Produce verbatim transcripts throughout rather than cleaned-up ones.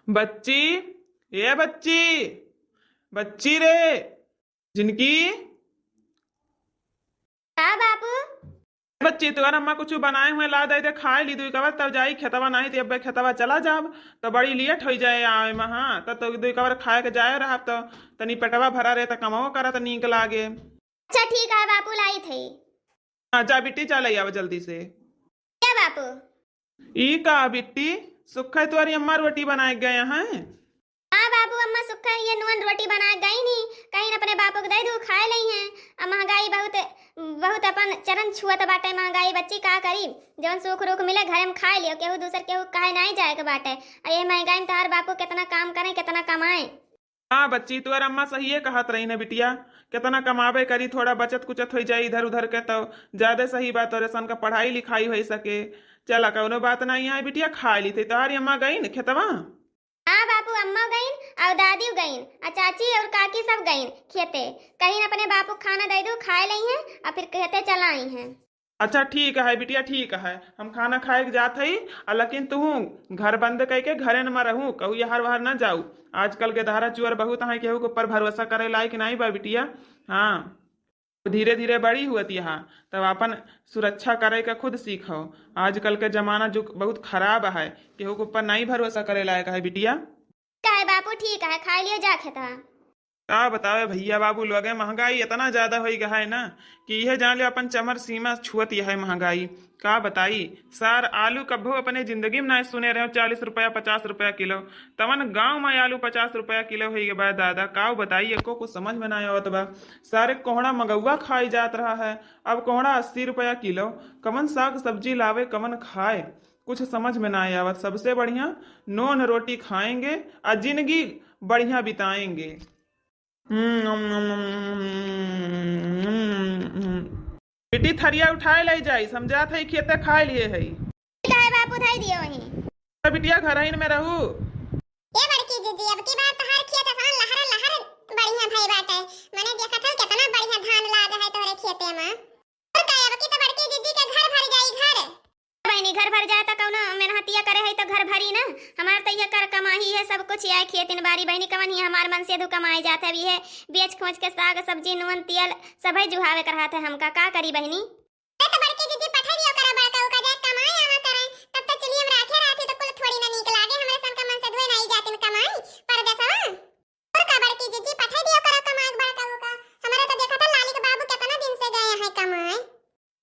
बच्ची, ए बच्ची, बच्ची रे, जिनकी। का बापू? बच्ची, तोहर अम्मा कुछ बनाए हुए ला दे दे, खाए ली दुई कवर, तब जाई खेतवा, नाहीं त अब्बे खेतवा चला जाब, त बड़ी लेट होइ जाए आवे में। हाँ, त तो दुई कवर खाए के जाए रहब, त तनी पेटवा भरा रहे, त कमवो करा, त नीक लागे। अच्छा ठीक है बापू, लाई थे। हाँ, जा बिट्टी, जा ले आवा जल्दी से। क्या बापू? ई का बिट्टी, सुखै तोहरी अम्मा रोटी बनाए गए हैं? हाँ बाबू, अम्मा सुखै ये नुअन रोटी बनाए गई नी, कहीं अपने बापू के दे दू, खाए लई हैं। अब महंगाई बहुत, बहुत अपन चरण छुअत बाटे महंगाई, बच्ची का करी, जौन सूख रूख मिले घरे में खाए लियो, केहू दूसर केहू कहे नाहीं जाए के बाटे। आ ये महंगाई में तोहार बापू कितना काम करें, कितना कमाए। हाँ बच्ची, तोहर अम्मा सहिए कहत रही न बिटिया, कितना कमाबे करी, थोड़ा बचत कुचत होइ जाई इधर उधर के, तो ज्यादा सही बात, तोरे सन का पढ़ाई लिखाई होइ सके। चला, कौनो बात नाहीं है बिटिया, खाए ली थे। तोहारी अम्मा गई न खेतवा? हाँ बापू, अम्मा गईन और दादी गईन, आ चाची और काकी सब गईन खेते। कहीं अपने बापू खाना दे दू, खाए लई हैं और फिर खेते चला आई हैं। अच्छा ठीक है बिटिया, ठीक है, हम खाना खाए के जात हई। आ लेकिन तुहू घर बंद कइके घरे न में रहू, कहू यहर वहर न जाऊ। आजकल के दहरा चुअर बहुत हैं, केहू के ऊपर भरोसा करे लायक नाहीं बा बिटिया। हाँ, धीरे धीरे बड़ी हुअत यहाँ, तब अपन सुरक्षा करे के खुद सीखो। आजकल के जमाना जुग बहुत खराब है, केहू के ऊपर नाहीं भरोसा करे लायक है बिटिया। का है बापू, ठीक है, खाए लियो जा खेतवा। का बतावे भइया बाबू लोगे, महंगाई इतना ज्यादा होइ गा है ना कि इहे जान ले अपन चमर सीमा छुअत यह है महंगाई। का बताई सार, आलू कभो अपने जिंदगी में ना सुने रहे, चालीस रुपया, पचास रुपया किलो। तवन गाँव में आलू पचास रुपया किलो होइ गा बा दादा, का बताई, एको कुछ समझ में ना आवत बा। सारे कोहड़ा मगौआ खाई जात रहा है, अब कोहड़ा अस्सी रुपया किलो। कवन साग सब्जी लावे, कवन खाए, कुछ समझ में ना आवत। सबसे बढ़िया नोन रोटी खाएंगे और जिंदगी बढ़िया बिताएंगे। हम्म, नम, नम, नम, नम, नम, नम, नम। बेटी, थरिया उठाए ले जाई, समझात है, खेते खाए लिए है। ठीक है बापू, धई दियो वहीं। तो बिटिया, घरहिन में रहू। ए बड़की जीजी, अब की बार तहार खेत असान लहर लहर बढ़िया भई बाटे। मने देखत हूँ, कितना बढ़िया धान लाग है तोहरे खेते में। और का, अब की तो बड़की जीजी के घर भर जाई घर। बहिनी, घर भर जाए त कौनो मेहनतिया करे है त घर भरी ना। हमार त यह कर कमाही है सब कुछ, यह खेतिन बारी बहिनी, कवन ही हमार मन से धु कमाए जात है। अब यह बेच खोच के साग सब्जी नून तेल सभई जुहावे कर हाथ है हमका, का करी बहिनी? अरे त बड़की जीजी पठाई दियो करा बड़का उका जाए कमाए आवा करे, तब त चुलिया में राखे रहती त कुल थोड़ी ना नीक लागे, हमरे सन का मन से धोए नाई जातिन कमाई परदेसवा। और का बड़की जीजी पठाई दियो करा कमाए बड़का उका, हमारे त देखा था लाली के बाबू कितना दिन से गए हैं कमाए।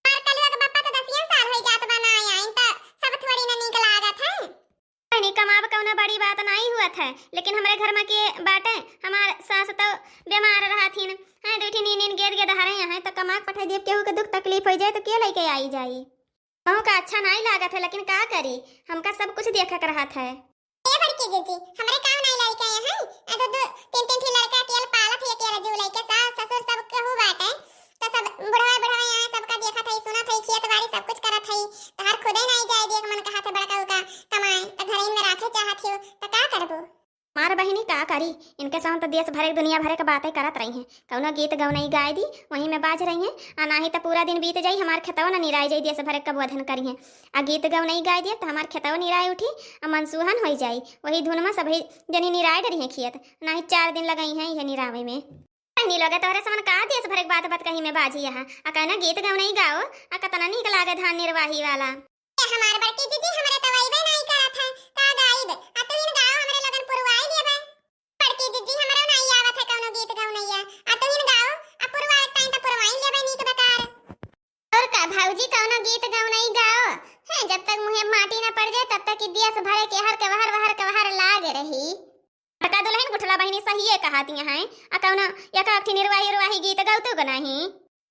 हमार कलुआ के बापा त दसियन साल होई जात बा ना आइन, त सब थोड़ी ना नीक लागत है। बहिनी, कमाब कौनो बड़ी बात नाई हुअत है, लेकिन हमरे घर में के बाटे, हमार सास तो बीमार रहथिन, हैं, दुई ठिन नीन गेद गेद हरे हैं, तो कमा के पठाई देब, केहू के दुख तकलीफ होई जाए तो के लेके आई जाई? कहूँ का अच्छा नाई लागत है, लेकिन का करी, हमका सब कुछ देखक रहत है। ए बड़की जीजी, हमरे काम नाई लड़का यहाँ, आ दो दो तीन तीन ठी लड़का अकेल पालत है, अकेल जू लइके सास ससुर सब केहू बाटे, त सब बुढ़वा बुढ़वा यहाँ सबका देखत है, सुनत है, खेत बाड़ी सब कुछ करत है, तहार खुदे नाई जाए देख मन कहत है बड़का उका कमाए, त घरइन में राखे चाहत हो, त का करबू? मार बहिनी का करी, इनके साथ तो देश भरे दुनिया भरे के बातें करत रही हैं। कौनो गीत गौनई गाए दी, वहीं में बाझ रही हैं, आ नाही त पूरा दिन बीत जाई, हमार खेतवा न निराई जाई, देश भरे के बोधन करी हैं। आ गीत गौनई गाए दिए त हमार खेतवा निराई उठी, आ मनसूहन होई जाई, वही धुन में सभी जनी निराई डरी हैं खेत, नाही चार दिन लगई हैं यह निरावे में। बहिनी लोगे, तोहरे समन का देश भरे के बात बात कहीं में बाझी यहाँ, आ कहना गीत गौनई गाओ, आ कतना नीक लागे धान निर्वाही वाला। ए हमार बड़की जीजी, हमरे त वइबे नाई करत है, का गाइब? आ तू इन गाओ, हमरे लगन पुरवाई लेबे। बड़की जीजी, हमरो नाई आवत है कौनो गीत गौनैया, आ तू इन गाओ, आ पुरवाए के टाइम त पुरवाई लेबे नीक बेकार। और का भौजी, कौनो गीत गौनई गाओ, हैं, जब तक मुँहे माटी न पड़ जाए, तब तक ई देश भरे के हर के वहर, वहर के वहर लाग रही। बड़का दुल्हन गुठला बहिनी सहिए कहती हैं, आ कौनो एक आखी निर्वाही उर्वाही गीत गौतू ग नहीं।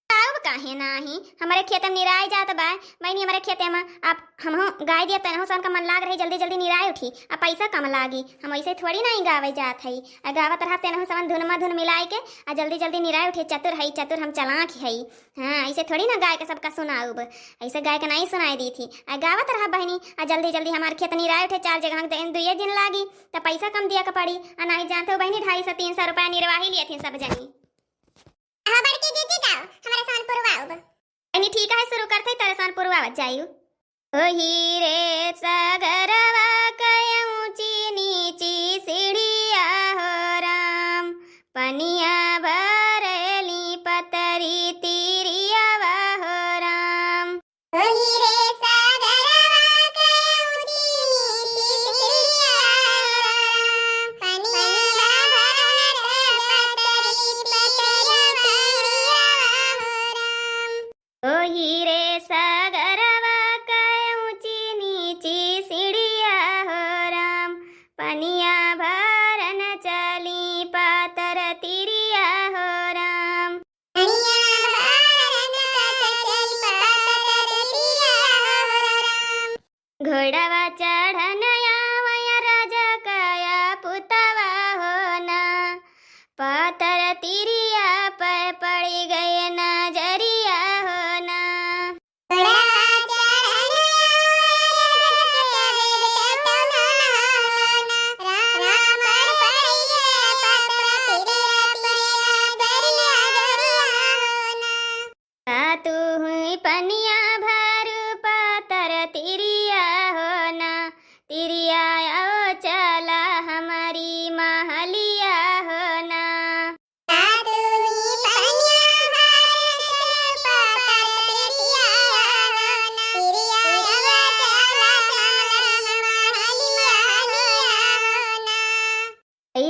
गाउब काहे नाही? हमरे खेते में निराय जात बा, बहिनी, हमरे खेते में आप हमहू गाय दिया, तनहू सन का मन लाग रही, जल्दी जल्दी निराय उठी, आ पैसा कम लागी, हम ऐसे थोड़ी नहीं गावे जात हई, आ गावत रहा तेनहू समन धुन मा धुन मिलाए के, आ जल्दी जल्दी निराय उठी, चतुर हई, चतुर हम चलाक हई। हाँ, ऐसे थोड़ी ना गाय के सबका सुनाउब, ऐसे गाय के नहीं सुनाई दी थी। आ गावत रहा बहिनी, आ जल्दी जल्दी हमार खेत निराय उठे, चार जगह के दुइये दिन लागी, त पैसा कम दिया के पड़ी। आ नहीं जानते हो बहिनी, ढाई सौ तीन सौ रुपया निर्वाही लिए थी सब जनी। हाँ बड़की जीजी, गाओ, हमारे सामान पुरवाउब। बहिनी ठीक है, शुरू करते, तारे सामान पुरवावत जायु। ओही रे सगरवा के ऊंची नीची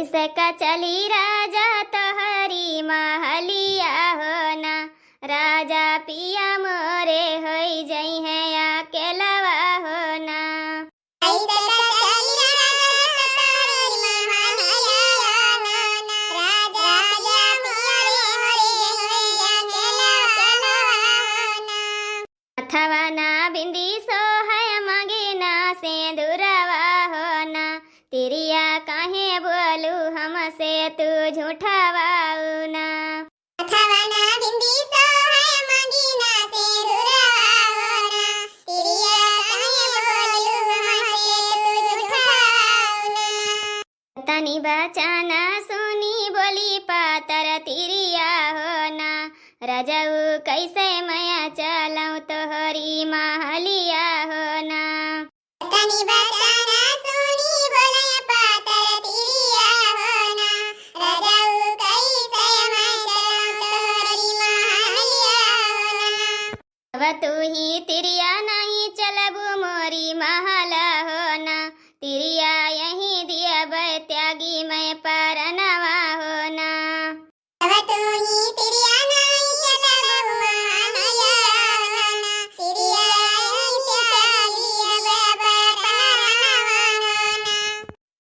कैसे का चली राजा तोहरी महलिया हो ना, राजा पिया मोरे होई जइहें अकेलवा हो ना। कैसे का चली राजा तोहरी महलिया हो ना, राजा पिया मोरे होई जइहें अकेलवा हो ना। हथवा ना बिंदी सोहै, मांगी ना सेंदुरवा हो ना, तिरिया काहे बोलू हमसे तू झूठवा हो ना। हथवा ना बिंदी सोहै, मांगी ना सेंदुरवा हो ना, तिरिया काहे बोलू हमसे तू झूठवा हो ना। तनी बचन सुनी बोली पातर तिरिया हो ना, रजऊ कैसे मैं चलऊँ तोहरी महलिया हो ना। तनी बचन सुनी बोली पातर तिरिया हो ना, रजऊ कैसे मैं चलऊँ तोहरी महलिया हो ना। अब तू ही तिरिया नहीं चलबू मोरी महल हो ना, तिरिया यहीं दियबै त्यागी मैं परनवा हो ना। अब तू ही तिरिया नहीं चलबू महल हो ना, तिरिया यहीं त्यागी मैं परनवा हो ना।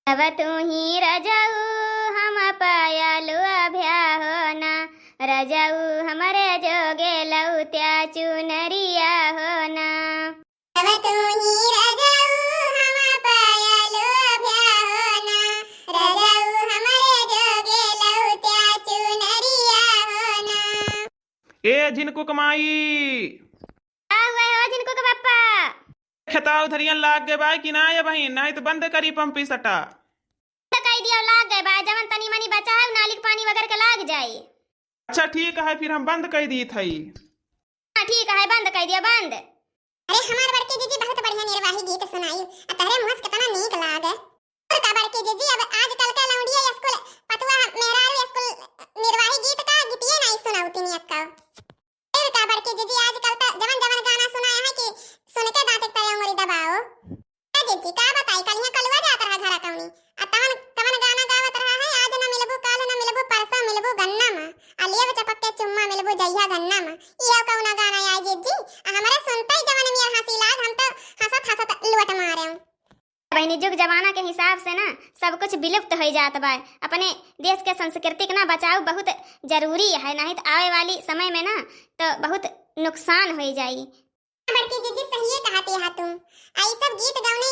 अब तू ही रजऊ हम पायलु अभ्या हो ना, रजऊ हमरे जोगे लौत्या चुनरिया हो ना। अब तू ही रजऊ हम पायलु अभ्या हो ना, रजऊ हमरे जोगे लौत्या चुनरिया हो ना। ए झिनकुक माई। का हुआ हो झिनकुक बप्पा? खेतवा उधरियन लाग गए बा कि ना ये बहिन, नहीं तो बंद करी पंपी सटा। बंद कई दियो, लाग गए बा, जवन तनी मनी बचा है, उ नाली के पानी वगैरह के लाग जाई। अच्छा ठीक है, फिर हम बंद कई दी थई। हाँ ठीक है, बंद कई दियो, बंद। अरे हमार बड़की जीजी बहुत बढ़िया निर्वाही गीत सुनाई, आ तहरे मुँह से कितना नीक लागे। और का बड़की जीजी, अब आजकल के लौंडिया स्कूल, पतुआ मेहरारू स्कूल निर्वाही गीत का गीतिए नहीं सुनावती नी अक्का। फिर का बड़की जीजी, आजकल त जवन जवन गाना सुनाए हैं कि सुन के दांत के तले उंगली दबाओ। ए जीजी, का बताई, कलिया कलुआ जात रहा घरा कौनी, आ तवन तवन गाना गावत रहा है, आज न मिलबू काल न मिलबू परसों मिलबू गन्ना मा, आ लेब चपक के चुम्मा मिलबू जइहा गन्ना मा। इहो कौना गाना आए जीजी? आ हमरे सुनते ही जवन मियर हंसी लाग, हम तो हंसत हंसत लुअट मारे। बहिनी, जुग जमाना के हिसाब से ना सब कुछ विलुप्त होइ जात बा। अपने देश के संस्कृति के ना बचाव बहुत जरूरी है, नहीं तो आवे वाली समय में ना तो बहुत नुकसान होइ जाई। बड़की जीजी, सहिए कहत हा तू। आ ई सब गीत गवने